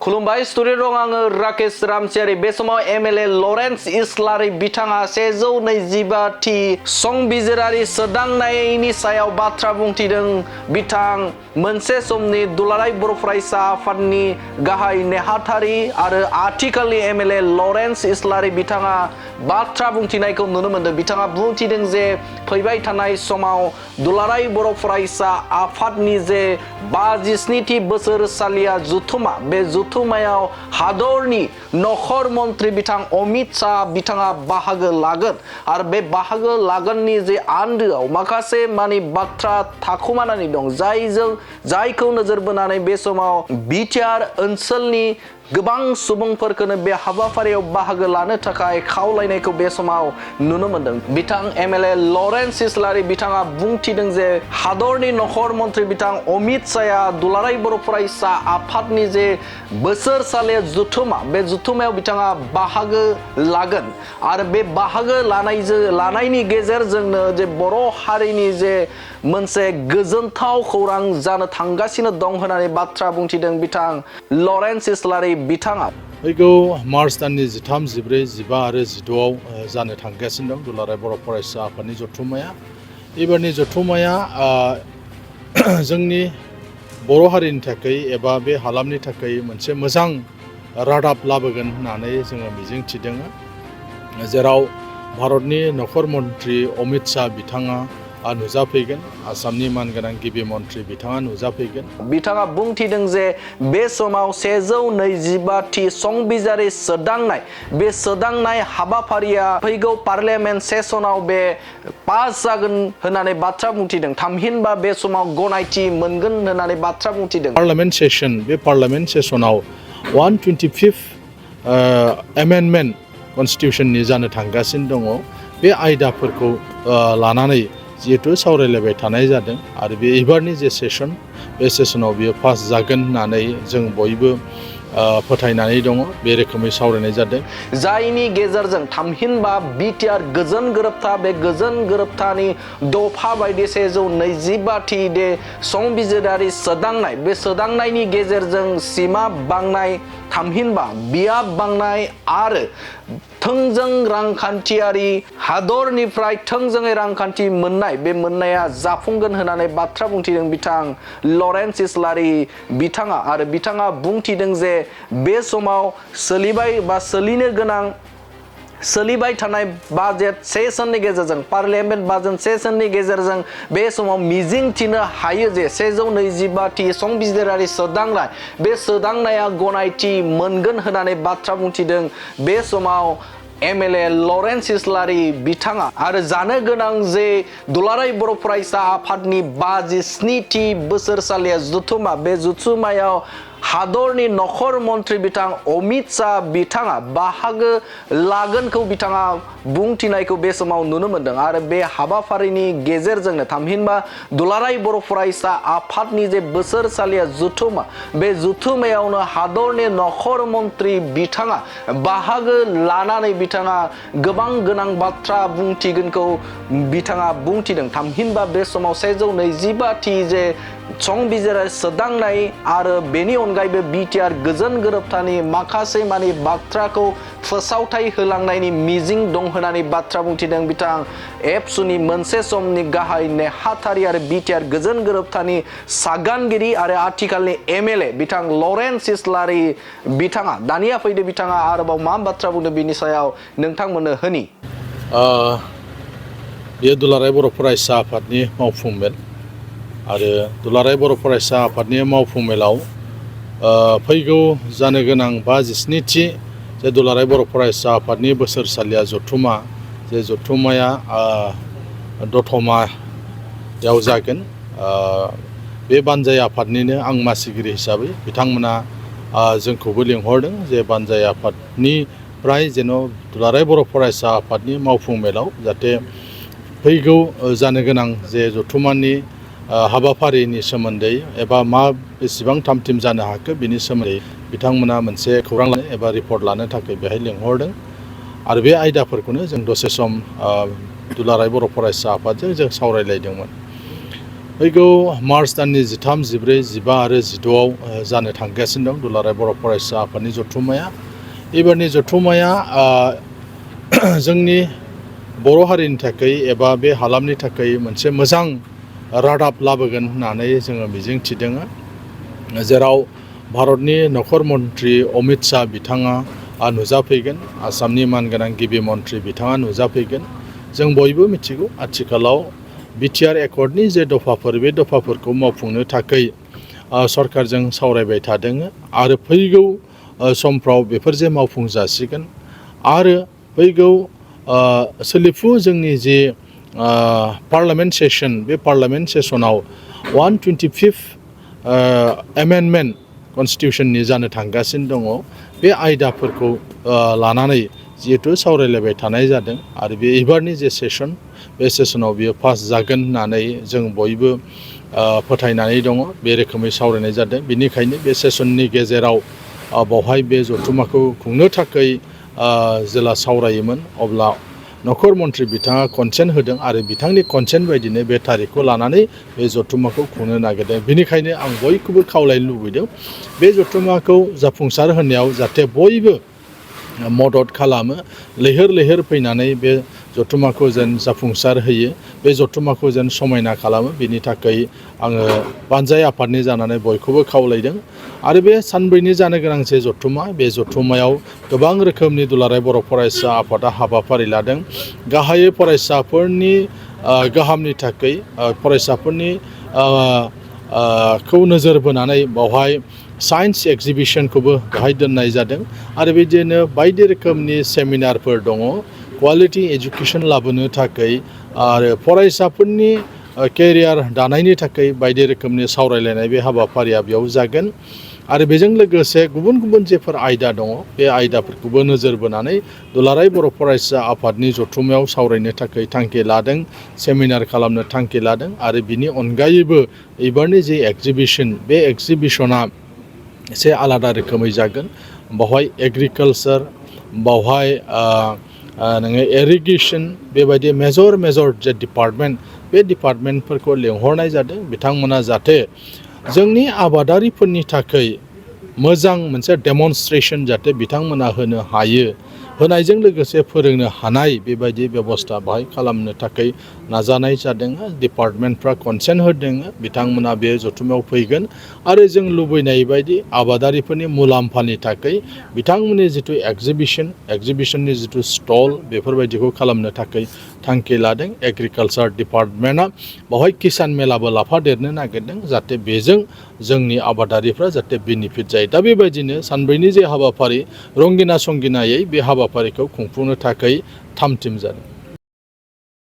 खुलुमबाय स्टुडिअ दं आङो राकेश रामसियारि बे समाव MLA लरेन्स इस्लारि बिथाङा 125थि संबिजिरारि सोदांनायनि सायाव बाथ्रा बुंथिदों। बिथां मोनसे समनि दुलाराय बर' फरायसा आफादनि गाहाय नेहाथारि आरो आथिखालनि MLA लरेन्स इस्लारि बिथाङा बाथ्रा बुंथिनायखौ नुनो मोनदों। बिथाङा बुंथिदों जे फैबाय थानाय समाव दुलाराय बर' फरायसा आफादनि जे 57थि बोसोरसालिया जुथुमा बे जुथुमायाव हादरनि नखर मन्त्रि बिथां अमित शाह बिथाङा बाहागो लागोन आरो बे बाहागो लागोननि जे आन्दोआव माखासे मानि बाथ्रा थाखुमानानै दं जायखौ नोजोर बोनानै बे समाव बिटिआर ओनसोलनि गोबां सुबुंफोरखौनो बे हाबाफारियाव बाहागो लानो थाखाय खावलायनायखौ बे समाव नुनो मोनदों। बिथां MLA लरेन्स इस्लारि बिथाङा बुंथिदों जे हादरनि नखर मन्त्रि बिथां अमित शाहआ दुलाराय बर' फरायसा आफादनि जे बोसोरसालि जुथुमा बे जुथुमायाव बिथाङा बाहागो लागोन आरो बे बाहागो लानायनि गेजेरजोंनो जे बर' हारिनि जे मोनसे गोजोनथाव खौरां जानो थांगासिनो दं होननानै बाथ्रा बुंथिदों बिथां लरेन्स इस्लारि बिथाङा। फैगौ मार्च दाननि 13, 14, 15 आरो 16आव जानो थांगासिनो दं दुलाराय बर' फरायसा आफादनि जथुम्माया। एबारनि जथुम्माया जोंनि बर' हारिनि थाखाय एबा बे हालामनि थाखाय मोनसे मोजां रादाब लाबोगोन होननानै जोङो मिजिंथिदों, जेराव भारतनि नखर मन्त्रि अमित शाह बिथाङा नुजाफैगोन, आसामनि मानगोनां गिबि मन्त्रि बिथाङा नुजाफैगोन। बिथाङा बुंथिदों जे बे समाव 125थि संबिजिरारि सोदांनाय बे सोदांनाय हाबाफारिया फैगौ पार्लियामेन्ट सेसनाव बे पास जागोन होननानै बाथ्रा बुंथिदों। थामहिनबा बे समाव गनायथि मोनगोन होननानै बाथ्रा बुंथिदों। पार्लियामेन्ट सेसन बे पार्लियामेन्ट सेसनाव 125th एमेन्डमेन्ट कनस्टिटिउसननि जानो थांगासिनो दङ। बे आयदाफोरखौ लानानै जिहेतु सावरायलायबाय थानाय जादों आरो बे एबारनि जे सेसन बे सेसनाव बियो पास जागोन होननानै जों बयबो फोथायनानै दङ। बे रोखोमै सावरायनाय जादों, जायनि गेजेरजों थामहिनबा बिटिआर गोजोन गोरोबथा बे गोजोन गोरोबथानि दफा बायदि 125थि दे संबिजिरारि सोदांनाय बे सोदांनायनि गेजेरजों सिमा बांनाय थामहिनबा बियाब बांनाय आरो थोंजों रांखान्थियारि हादरनिफ्राय थोंजोङै रांखान्थि मोननाय बे मोननाया जाफुंगोन होननानै बाथ्रा बुंथिदों बिथां लरेन्स इस्लारि बिथाङा। आरो बिथाङा बुंथिदों जे बे समाव सोलिबाय थानाय बाजेट सेसननि गेजेरजों पार्लियामेन्ट बाजेट सेसननि गेजेरजों बे समाव मिजिंथिनो हायो जे 125थि संबिजिरारि सोदांनाय बे सोदांनाया गनायथि मोनगोन होननानै बाथ्रा बुंथिदों बे समाव MLA लरेन्स इस्लारि बिथाङा। आरो जानो गोनां जे दुलाराय बर' फरायसा आफादनि 57थि बोसोरसालिया जुथुमा बे जुथुमायाव हादरनि नखर मन्त्रि बिथां अमित शाह बिथाङा बाहागो लागोनखौ बिथाङा बुंथिनायखौ बे समाव नुनो मोनदों। आरो बे हाबाफारिनि गेजेरजोंनो थामहिनबा दुलाराय बर' फरायसा आफादनि जे बोसोरसालिया जुथुमा बे जुथुमायावनो हादरनि नखर मन्त्रि बिथाङा बाहागो लानानै बिथाङा गोबां गोनां बाथ्रा बुंथिगोनखौ बिथाङा बुंथिदों। थामहिनबा बे समाव 125थि जे संबिजिरारि सोदांनाय आरो बेनि अनगायैबो बिटिआर गोजोन गोरोबथानि माखासे मानि बाथ्राखौ फोसावथाय होलांनायनि मिजिं दं होननानै बाथ्रा बुंथिदों बिथां एबसुनि मोनसे समनि गाहाय नेहाथारि आरो बिटिआर गोजोन गोरोबथानि सागानगिरि आरो आथिखालनि MLA बिथां लरेन्स इस्लारि बिथाङा। दानिया फैदो बिथाङा आरोबाव मा बाथ्रा बुंदों बिनि सायाव नोंथांमोननो होनि। बेयो दुलाराय बर' फरायसा आफादनि मावफुं मेल आरो दुलाराय बर' फरायसा आफादनि मावफुं मेलाव फैगौ जानो गोनां 57थि जे दुलाराय बर' फरायसा आफादनि बोसोरसालिया जथुमा जे जथुमाया दतमायाव जागोन। बे बानजाय आफादनिनो आं मासिगिरि हिसाबै बिथांमोना जोंखौबो लिंहरदों जे बानजाय आफादनिफ्राय जेन' दुलाराय बर' फरायसा आफादनि मावफुं मेलाव जाहाथे फैगौ जानो गोनां जे जथुमानि हाबाफारिनि सोमोन्दै एबा बेसेबां थामथिम जानो हाखो बिनि सोमोन्दै बिथांमोना मोनसे खौरां एबा रिपर्ट लानो थाखाय बेहाय लिंहरदों आरो बे आयदाफोरखौनो जों दसे सम दुलाराय बर' फरायसा आफादजों जों सावरायलायदोंमोन। फैगौ मार्च दाननि 13, 14, 15 आरो 16आव जानो थांगासिनो दं दुलाराय बर' फरायसा आफादनि जथुम्माया। एबारनि जथुम्माया जोंनि बर' हारिनि थाखाय एबा बे हालामनि थाखाय मोनसे मोजां रादाब लाबोगोन होननानै जोङो मिजिंथिदों, जेराव भारतनि नखर मन्त्रि अमित शाह बिथाङा नुजाफैगोन, आसामनि मानगोनां गिबि मन्त्रि बिथाङा नुजाफैगोन। जों बयबो मिथिगौ आथिखालाव बिटिआर एकर्डनि जे दफाफोर बे दफाफोरखौ मावफुंनो थाखाय सरकारजों सावरायबाय थादों आरो फैगौ समफ्राव बेफोर जे मावफुंजासिगोन आरो फैगौ सोलिफु जोंनि जे पार्लामेन्ट सेसन बे पार्लामेन्ट सेसनाव 125 एमेन्डमेन्ट कनस्टिटिउसननि जानो थांगासिनो दङ। बे आयदाफोरखौ लानानै जिहेतु सावरायलायबाय थानाय जादों आरो बे एबारनि जे सेसन बे सेसनाव बियो पास जागोन होननानै जों बयबो फोथायनानै दङ। बे रोखोमै सावरायनाय जादों। बेनिखायनो बे सेसननि गेजेराव बावहाय बे जथुम्माखौ खुंनो थाखाय जेला सावरायोमोन अब्ला नखर मन्त्रि बिथाङा कनसेन्ट होदों आरो बिथांनि कनसेन्ट बायदिनो बे थारिखखौ लानानै बे जथुम्माखौ खुंनो नागिरदों। बेनिखायनो आं बयखौबो खावलायनो लुबैदों बे जथुम्माखौ जाफुंसार होनायाव जाहाथे बयबो मदद खालामो, लैहोर लैहोर फैनानै बे जथुम्माखौ जेन जाफुंसार होयो, बे जथुम्माखौ जेन समायना खालामो, बेनि थाखाय आङो बानजाय आफादनि जानानै बयखौबो खावलायदों। आरो बे सानब्रैनि जानो गोनां जे जथुम्मा, बे जथुम्मायाव गोबां रोखोमनि दुलाराय बर' फरायसा आफादा हाबाफारि लादों। गाहायै फरायसाफोरनि गाहामनि थाखाय फरायसाफोरनि खौ नोजोर बोनानै बावहाय साइन्स एक्जिबिसनखौबो बेहाय दोननाय जादों आरो बिदिनो बायदि रोखोमनि सेमिनारफोर दङ क्वालिटि एजुकेसन लाबोनो थाखाय आरो फरायसाफोरनि केरियार दानायनि थाखाय बायदि रोखोमनि सावरायलायनाय बे हाबाफारिया बेयाव जागोन। आरो बेजों लोगोसे गुबुन गुबुन जेफोर आयदा दङ बे आयदाफोरखौबो नोजोर बोनानै दुलाराय बर' फरायसा आफादनि जथुम्मायाव सावरायनो थाखाय थांखि लादों, सेमिनार खालामनो थांखि लादों। आरो बिनि अनगायैबो एबारनि जे एक्जिबिसन बे एक्जिबिसना एसे आलादा रोखोमै जागोन। बावहाय एग्रिकालचार, बावहाय नोङो इरिगेसन, बेबायदि मेजर जे डिपार्टमेन्ट बे डिपार्टमेन्टफोरखौ लेंहरनाय जादों। बिथांमोना जाहाथे जोंनि आबादारिफोरनि थाखाय मोजां मोनसे डेमनस्ट्रेसन जाहाथे बिथांमोना होनो हायो, होनायजों लोगोसे फोरोंनो हानाय बेबायदि बेबस्था बाहाय खालामनो थाखाय नाजानाय जादों। डिपार्टमेन्टफ्रा कनसेन्ट होदों, बिथांमोना बे जथुम्मायाव फैगोन आरो जों लुबैनाय बायदि आबादारिफोरनि मुलाम्फानि थाखाय बिथांमोननि जिथु एक्जिबिसननि जिथु स्टल बेफोरबायदिखौ खालामनो थाखाय थांखि लादों। एग्रिकालचार डिपार्टमेन्टआ बावहाय किसान मेलाबो लाफादेरनो नागिरदों, जाहाथे बेजों जोंनि आबादारिफ्रा जाहाथे बेनिफिट जायो। दा बेबायदिनो सानब्रैनि जे हाबाफारि रंगिना संगिनायै बे हाबाफारिखौ खुंफुंनो थाखाय थाम थिम जादों।